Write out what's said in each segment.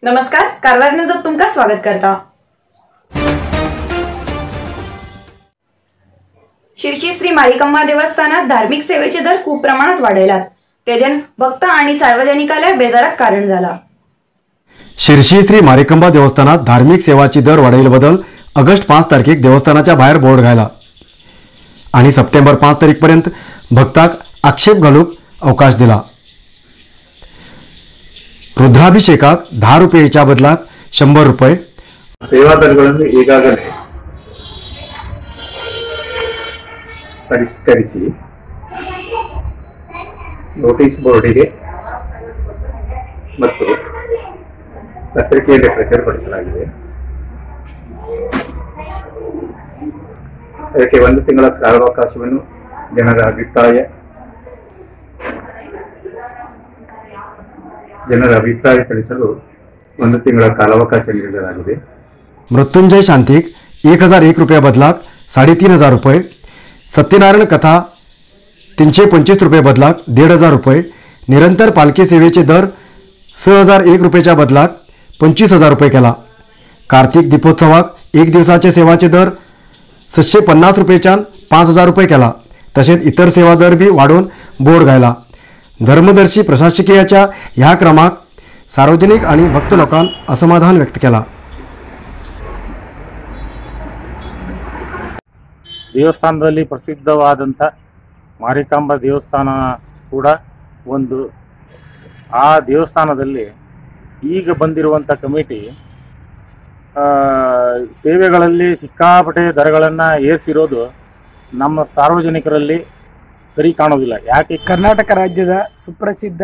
नमस्कार, कारवार न्यूजात तुमका स्वागत करता। शिर्शी श्री मारिकम्मा देवस्थानात धार्मिक सेवेचे दर खूप प्रमाणात वाढयलात, तेजन भक्त आणि सार्वजनिकाला बेजाराक कारण झाला। शिर्शी श्री मारिकंबा देवस्थानात धार्मिक सेवाची दर वाढयिल्ले बदल ऑगस्ट 5 तारखेक देवस्थानाच्या भायर बोर्ड घायला आणि सप्टेंबर 5 तारीखपर्यंत भक्ताक आक्षेप घालूक अवकाश दिला। रुद्राभिषेकाक 10 रुपयेच्या बदलाक 100 रुपये। ಸೇವಾ ದರಗಳನ್ನು ಈಗಾಗಲೇ ಪರಿಷ್ಕರಿಸಿ ನೋಟಿಸ್ ಬೋರ್ಡಿಗೆ ಮತ್ತು ಪತ್ರಿಕೆಯಲ್ಲಿ ಪ್ರಚುರಪಡಿಸಲಾಗಿದೆ. ಅದಕ್ಕೆ 1 ತಿಂಗಳ ಕಾಲಾವಕಾಶವನ್ನು ಜನರ ಅಭಿಪ್ರಾಯ ತಿಳಿಸಲು 1 ತಿಂಗಳ ಕಾಲಾವಕಾಶ ನೀಡಲಾಗಿದೆ. मृत्युंजय शांतीक 1001 रुपया बदलाक 3500 रुपये, सत्यनारायण कथा 325 रुपये बदलाक 1500 रुपये, निरंतर पालखी सेवेचे दर 6001 रुपयेच्या बदलाक 25000 रुपये केला। कार्तिक दीपोत्सवाक एक दिवसाचे सेवाचे दर 750 रुपयेच्यान 5000 रुपये केला। तसेच इतर सेवा दर बी वाढोवन बोर्ड घायला। धर्मदर्शी प्रशासकीयाच्या ह्या क्रमाक सार्वजनिक आणि भक्त लोकांन असमाधान व्यक्त केला। ದೇವಸ್ಥಾನದಲ್ಲಿ ಪ್ರಸಿದ್ಧವಾದಂಥ ಮಾರಿಕಾಂಬ ದೇವಸ್ಥಾನ ಕೂಡ ಒಂದು. ಆ ದೇವಸ್ಥಾನದಲ್ಲಿ ಈಗ ಬಂದಿರುವಂಥ ಕಮಿಟಿ ಸೇವೆಗಳಲ್ಲಿ ಸಿಕ್ಕಾಪಟ್ಟೆ ದರಗಳನ್ನು ಏರಿಸಿರೋದು ನಮ್ಮ ಸಾರ್ವಜನಿಕರಲ್ಲಿ ಸರಿ ಕಾಣೋದಿಲ್ಲ. ಯಾಕೆ ಕರ್ನಾಟಕ ರಾಜ್ಯದ ಸುಪ್ರಸಿದ್ಧ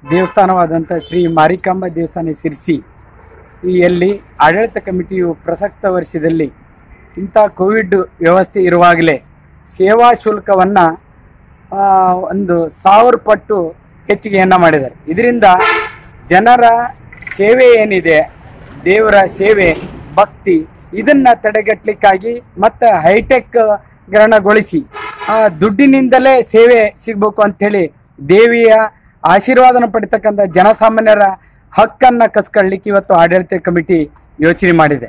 ದೇವಸ್ಥಾನವಾದಂಥ ಶ್ರೀ ಮಾರಿಕಾಂಬ ದೇವಸ್ಥಾನ ಸಿರ್ಸಿ ಇಲ್ಲಿ ಆಡಳಿತ ಕಮಿಟಿಯು ಪ್ರಸಕ್ತ ವರ್ಷದಲ್ಲಿ ಇಂಥ ಕೋವಿಡ್ ವ್ಯವಸ್ಥೆ ಇರುವಾಗಲೇ ಸೇವಾ ಶುಲ್ಕವನ್ನು 1000 ಪಟ್ಟು ಹೆಚ್ಚಿಗೆಯನ್ನು ಮಾಡಿದ್ದಾರೆ. ಇದರಿಂದ ಜನರ ಸೇವೆ ಏನಿದೆ, ದೇವರ ಸೇವೆ, ಭಕ್ತಿ, ಇದನ್ನು ತಡೆಗಟ್ಟಲಿಕ್ಕಾಗಿ ಮತ್ತು ಹೈಟೆಕ್ಗರಣಗೊಳಿಸಿ ದುಡ್ಡಿನಿಂದಲೇ ಸೇವೆ ಸಿಗಬೇಕು ಅಂಥೇಳಿ ದೇವಿಯ ಆಶೀರ್ವಾದನ ಪಡಿತಕ್ಕಂಥ ಜನಸಾಮಾನ್ಯರ ಹಕ್ಕನ್ನು ಕಸ್ಕೊಳ್ಳಿಕ್ಕೆ ಇವತ್ತು ಆಡಳಿತ ಕಮಿಟಿ ಯೋಚನೆ ಮಾಡಿದೆ.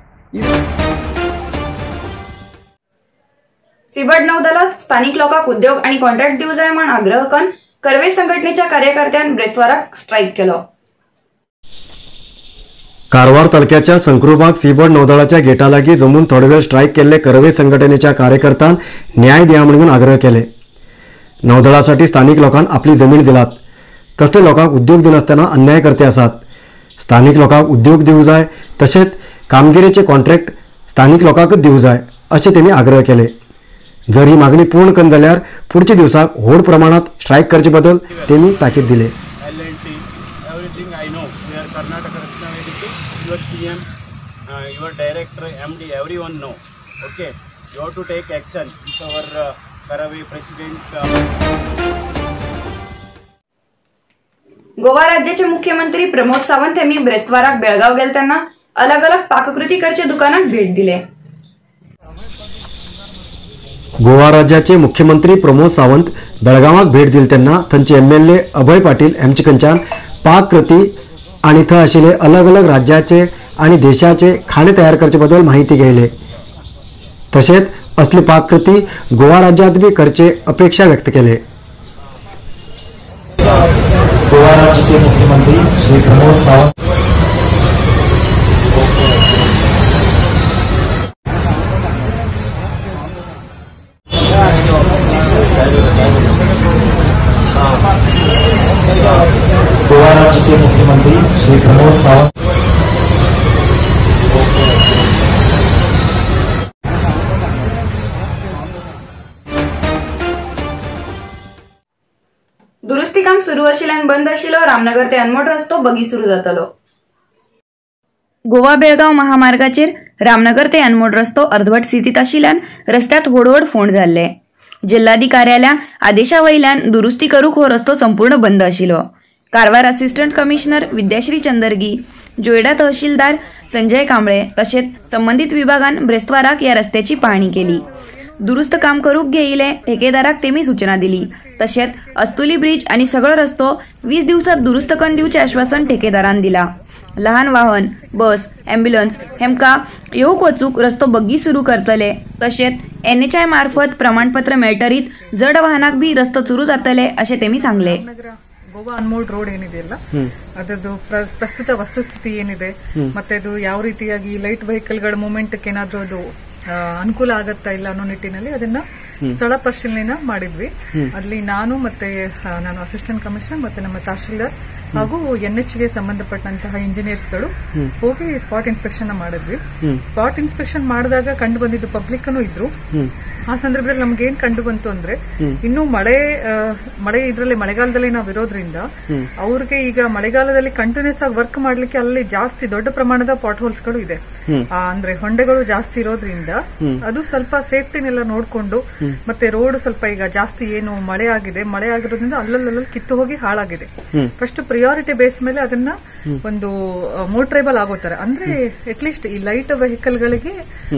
सीबर्ड नौदलात स्थानिक लोकांक उद्योग आणि कॉन्ट्रॅक्ट दिवं जाय म्हण आग्रह करून कर्वे संघटनेच्या कार्यकर्त्यान ब्रेस्तावाराक स्ट्राईक केलो. कारवार तालुक्याच्या संक्रूबाग सीबर्ड नौदळाच्या गेटालागी जमून थोडे वेळ स्ट्राईक केल्ले कर्वे संघटनेच्या कार्यकर्त्यान न्याय दिया म्हणून आग्रह केले. नौदळासाठी स्थानिक लोकांक आपली जमीन दिलात, तसले लोकांक उद्योग दिनासतना अन्याय करते आसात. स्थानिक लोकांक उद्योग दिवं जाय, तशेंच कामगिरीचे कॉन्ट्रॅक्ट स्थानिक लोकांकच दिवं जाय अशें तेणी आग्रह केले. जर ही मागणी पूर्ण कन जाल्यार पुढच्या दिवसाक व्हड प्रमाणात स्ट्रायक करचे बदल तेणी ताकीद दिले. L&T, everything I know. We are Karnataka Rakshana Vedike, your CM, your director, MD, everyone know. Okay, you have to take action. It's our Karave president. Goa राज्याचे मुख्यमंत्री प्रमोद सावंत यांनी ब्रेस्तावाराक बेळगाव गेलताना अलग अलग पाककृती करचे दुकानाक भेट दिले. गोवा राज्याचे मुख्यमंत्री प्रमोद सावंत बेळगावाक भेट दिली तेन्ना थंयचे MLA Abhay Patil हांचे कडच्यान पाककृती आनी थंय आशिल्ले अलग अलग राज्याचे आनी देशाचे खाणे तयार करचे बद्दल माहिती घेयले. तशेंच असली पाककृती गोवा राज्यात बी करचे अपेक्षा व्यक्त केले. गोवा राज्य के मुख्यमंत्री श्री प्रमोद सावंत गोवा राज्य के मुख्यमंत्री श्री प्रमोद सावंत दुरुस्ती काम सुरू आशिल्ल्यान बंद आशिल्लो रामनगर ते अनमोड रस्तो बगी सुरू जातलो. गोवा बेळगाव महामार्गाचेर रामनगर ते अनमोड रस्तो अर्धवट स्थितीत आशिल्ल्यान रस्त्यात व्हड व्हड फोंड जाल्ले. जिल्हाधिकाऱ्याल्या आदेशा वयल्यान दुरुस्ती करूंक हो रस्तो संपूर्ण बंद आशिल्लो. कारवार असिस्टंट कमिशनर विद्याश्री चंदर्गी, जोयडा तहसीलदार संजय कांबळे तशेंच संबंदीत विभागान ब्रेस्तावाराक ह्या रस्त्याची पाहणी केली. दुरुस्त काम करूंक घेयिल्ले ठेकेदाराक तेमी सूचना दिली. तशेंच अस्तुली ब्रिज आनी सगळो रस्तो 20 दिवसात दुरुस्त करून दिवचें आश्वासन ठेकेदारान दिला. लहान वाहन, बस, ॲम्ब्युलन्स हेमकां येवंक वचूंक रस्तो बग्गी सुरू करतले. तशेंच NHI मार्फत प्रमाणपत्र मेळटरीत जड वाहनाक बी रस्तो सुरू जातले अशें तेमी सांगले. ಗೋವಾ ಅನ್ಮೋಡ್ ರೋಡ್ ಏನಿದೆಯಲ್ಲ ಅದರದ್ದು ಪ್ರಸ್ತುತ ವಸ್ತುಸ್ಥಿತಿ ಏನಿದೆ ಮತ್ತೆ ಅದು ಯಾವ ರೀತಿಯಾಗಿ ಲೈಟ್ ವೆಹಿಕಲ್ಗಳ ಮೂವ್ಮೆಂಟ್ ಏನಾದ್ರೂ ಅದು ಅನುಕೂಲ ಆಗತ್ತಾ ಇಲ್ಲ ಅನ್ನೋ ನಿಟ್ಟಿನಲ್ಲಿ ಅದನ್ನ ಸ್ಥಳ ಪರಿಶೀಲನೆ ಮಾಡಿದ್ವಿ. ಅಲ್ಲಿ ನಾನು ಮತ್ತೆ ನಾನು ಅಸಿಸ್ಟೆಂಟ್ ಕಮಿಷನರ್ ಮತ್ತೆ ನಮ್ಮ ತಹಶೀಲ್ದಾರ್ ಹಾಗೂ ಎನ್ಎಚ್ ಗೆ ಸಂಬಂಧಪಟ್ಟಂತಹ ಇಂಜಿನಿಯರ್ಸ್ ಗಳು ಹೋಗಿ ಸ್ಪಾಟ್ ಇನ್ಸ್ಪೆಕ್ಷನ್ ಮಾಡಿದ್ವಿ. ಸ್ಪಾಟ್ ಇನ್ಸ್ಪೆಕ್ಷನ್ ಮಾಡಿದಾಗ ಕಂಡು ಬಂದಿದ್ದು ಪಬ್ಲಿಕ್ ಅನ್ನು ಇದ್ರು. ಆ ಸಂದರ್ಭದಲ್ಲಿ ನಮ್ಗೆ ಏನ್ ಕಂಡು ಬಂತು ಅಂದ್ರೆ ಇನ್ನು ಮಳೆ ಮಳೆ ಇದ್ರಲ್ಲಿ ಮಳೆಗಾಲದಲ್ಲಿ ನಾವು ಇರೋದ್ರಿಂದ ಅವ್ರಿಗೆ ಈಗ ಮಳೆಗಾಲದಲ್ಲಿ ಕಂಟಿನ್ಯೂಸ್ ಆಗಿ ವರ್ಕ್ ಮಾಡ್ಲಿಕ್ಕೆ ಅಲ್ಲಿ ಜಾಸ್ತಿ ದೊಡ್ಡ ಪ್ರಮಾಣದ ಪಾಟ್ ಹೋಲ್ಸ್ ಗಳು ಇದೆ. ಅಂದ್ರೆ ಹೊಂಡೆಗಳು ಜಾಸ್ತಿ ಇರೋದ್ರಿಂದ ಅದು ಸ್ವಲ್ಪ ಸೇಫ್ಟಿನೆಲ್ಲ ನೋಡ್ಕೊಂಡು ಮತ್ತೆ ರೋಡ್ ಸ್ವಲ್ಪ ಈಗ ಜಾಸ್ತಿ ಏನು ಮಳೆ ಆಗಿದೆ, ಮಳೆ ಆಗಿರೋದ್ರಿಂದ ಅಲ್ಲಲ್ಲಲ್ಲಿ ಕಿತ್ತು ಹೋಗಿ ಹಾಳಾಗಿದೆ. ಫಸ್ಟ್ ಪ್ರಿಯಾರಿಟಿ ಬೇಸ್ ಮೇಲೆ ಅದನ್ನ ಒಂದು ಮೋಟರೇಬಲ್ ಆಗೋತಾರೆ ಅಂದ್ರೆ ಅಟ್ಲೀಸ್ಟ್ ಈ ಲೈಟ್ ವೆಹಿಕಲ್ ಗಳಿಗೆ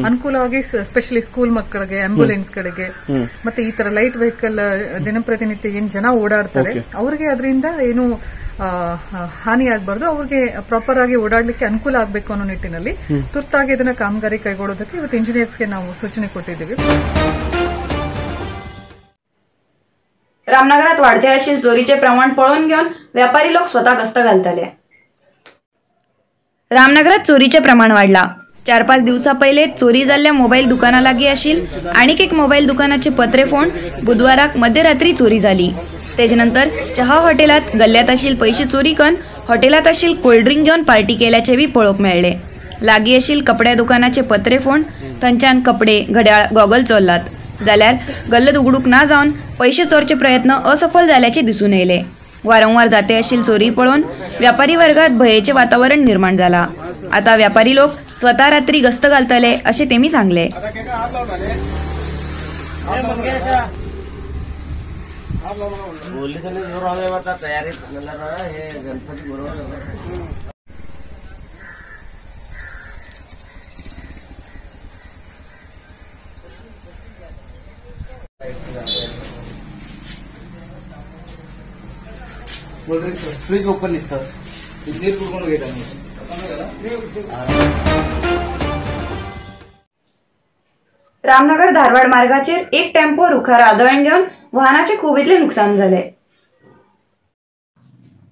ಅನುಕೂಲ ಆಗಿ ಸ್ಪೆಷಲಿ ಸ್ಕೂಲ್ ಮಕ್ಕಳಿಗೆ, ಆಂಬ್ಯುಲೆನ್ಸ್ ಗಳಿಗೆ ಮತ್ತೆ ಈ ತರ ಲೈಟ್ ವೆಹಿಕಲ್ ದಿನಪ್ರತಿನಿತ್ಯ ಏನ್ ಜನ ಓಡಾಡ್ತಾರೆ ಅವ್ರಿಗೆ ಅದರಿಂದ ಏನು ಹಾನಿ ಆಗಬಾರ್ದು, ಅವ್ರಿಗೆ ಪ್ರಾಪರ್ ಆಗಿ ಓಡಾಡ್ಲಿಕ್ಕೆ ಅನುಕೂಲ ಆಗಬೇಕು ಅನ್ನೋ ನಿಟ್ಟಿನಲ್ಲಿ ತುರ್ತಾಗಿ ಇದನ್ನ ಕಾಮಗಾರಿ ಕೈಗೊಳ್ಳೋದಕ್ಕೆ ಇವತ್ತು ಇಂಜಿನಿಯರ್ಸ್ಗೆ ನಾವು ಸೂಚನೆ ಕೊಟ್ಟಿದ್ದೀವಿ. रामनगरात वाढते आशिल्ले चोरीचे प्रमाण पळोवन घेवन व्यापारी लोक स्वता गस्त घालताले. रामनगरात चोरीचे प्रमाण वाडला. 4-5 दिवसा पयले चोरी जाल्ल्या मोबाईल दुकाना लागीं आशिल्ल आनीक एक मोबाईल दुकानाचे पत्रे फोंड बुधवाराक मध्यरात्री चोरी जाली. तेजे नंतर चहा हॉटेलात गल्ल्यात आशिल्ले पयशे चोरी करून हॉटेलात आशिल्ल कोल्ड्रिंक घेवन पार्टी केल्याचे बी पळोवंक मेळ्ळे. लागीं आशिल्ल कपड्या दुकानाचे पत्रे फोंड थंयच्यान कपडे, घड्याळ, गॉगल चोरलात. जाल्यार गल्लत उगडूंक ना जावन पयशे चोरचे प्रयत्न असफल जाल्याचे दिसून येयले. वारंवार जाते आशिल्ली चोरी पळोवन व्यापारी वर्गात भयेचे वातावरण निर्माण जाला. आता व्यापारी लोक स्वता रात्री गस्त घालतले अशें तेमी सांगले. फ्रिज ओपन इತ್ತು, ನೀರು ಕುಡ್ಕೊಂಡು ಹೋಗಿದ್ದಾನೆ. रामनगर धारवाड मार्गाचेर एक टेम्पो रुखार आदळण घेवन वाहनाचे खूब इतले नुकसान जाले.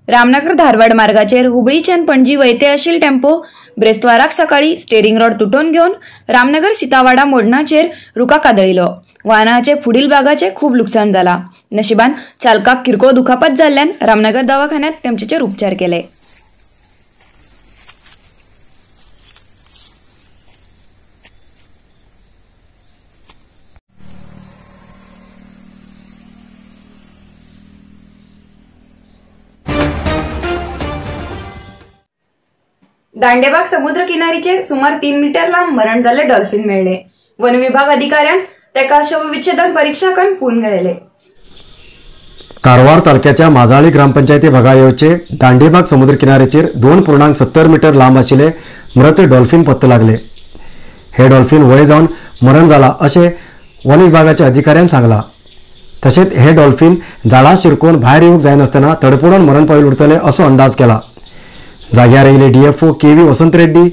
रामनगर धारवाड मार्गाचेर हुबळीच्यान पणजी वयते आशिल्लो टेम्पो ब्रेस्ताराक सकाळी स्टेरिंग रॉड तुटोवन घेवन रामनगर सीतावाडा मोडणाचेर रुखाक आदळिलो. वाहनाचे फुडील भागाचे खूब लुकसाण जाला. नशिबान चालकाक किरकोळ दुखापत जाल्ल्यान रामनगर दवाखान्यात तेमचेर उपचार केले. दांडेबाग समुद्र किनारीचेर सुमार 3 मीटर लांब मरण जाल्ले डॉल्फिन मेळ्ळे. वन विभाग अधिकाऱ्यान तेका शवविच्छेदन परीक्षा करून खून मेळ्ळे. कारवार तालुक्याच्या माजाळी ग्रामपंचायती भागा येवचे दांडेबाग समुद्र किनारेचेर 2.70 मीटर लांब आशिल्ले मृत डॉल्फिन पत्तो लागले. हे डॉल्फिन वय जावन मरण जाला अशें वन विभागाच्या अधिकाऱ्यान सांगला. तशेंच हे डॉल्फिन झाडां शिरकून भायर येवंक जायनासतना तडफडून मरण पावल उरतले असो अंदाज केला. जाग्यार येयले DFO KV Vasant Reddy,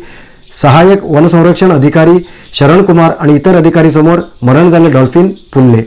सहाय्यक वनसंरक्षण अधिकारी शरण कुमार आणि इतर अधिकारी समोर मरण जाल्ले डॉल्फिन पुरले.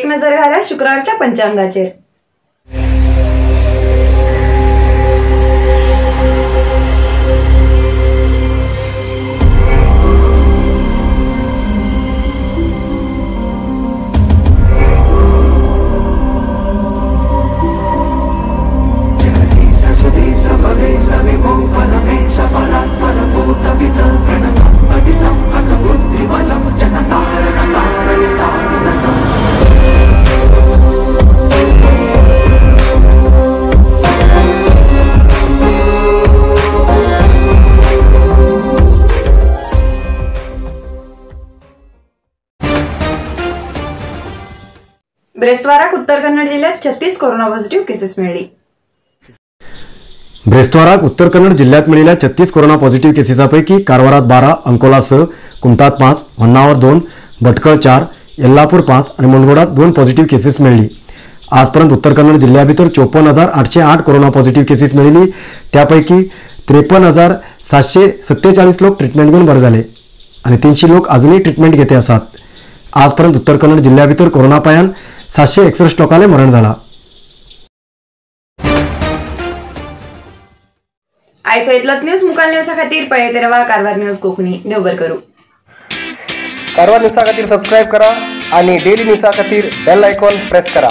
नजर घाला शुक्रारच्या पंचांगाचेर. ब्रेस्तावाराक उत्तर कन्नड जिल्ह्यात 36 कोरोना पॉझिटिव्ह केसेस मेळ्ळी. ब्रेस्तावाराक उत्तर कन्नड जिल्ह्यात मेळिल्ल्या 36 कोरोना पॉझिटिव्ह केसेसापैकी कारवारात 12, अंकोला 6, कुमटात 5, होन्नावर 2, भटकळ 4, येल्लापूर 5 आणि मुंडगोडात 2 पॉझिटिव्ह केसेस मेळ्ळी. आजपर्यंत उत्तर कन्नड जिल्ह्याभितर 54,808 कोरोना पॉझिटिव्ह केसेस मेळिल्ली. त्यापैकी 53,747 लोक ट्रिटमेंट घेऊन बरे झाले आणि 300 लोक अजूनही ट्रिटमेंट घेते आसात. आजपर्यंत उत्तर कन्नड जिल्ह्याभितर कोरोना पायान 761 लोकांना मरण झाला. आयचो इतलोच न्यूज. मुखाल न्यूजा खातीर पळयत रावा कारवार न्यूज कोंकणी. देव बरें करूं. कारवार न्यूजा खातीर सबस्क्रायब करा आणि डेली न्यूजा खातीर बेल आयकॉन प्रेस करा.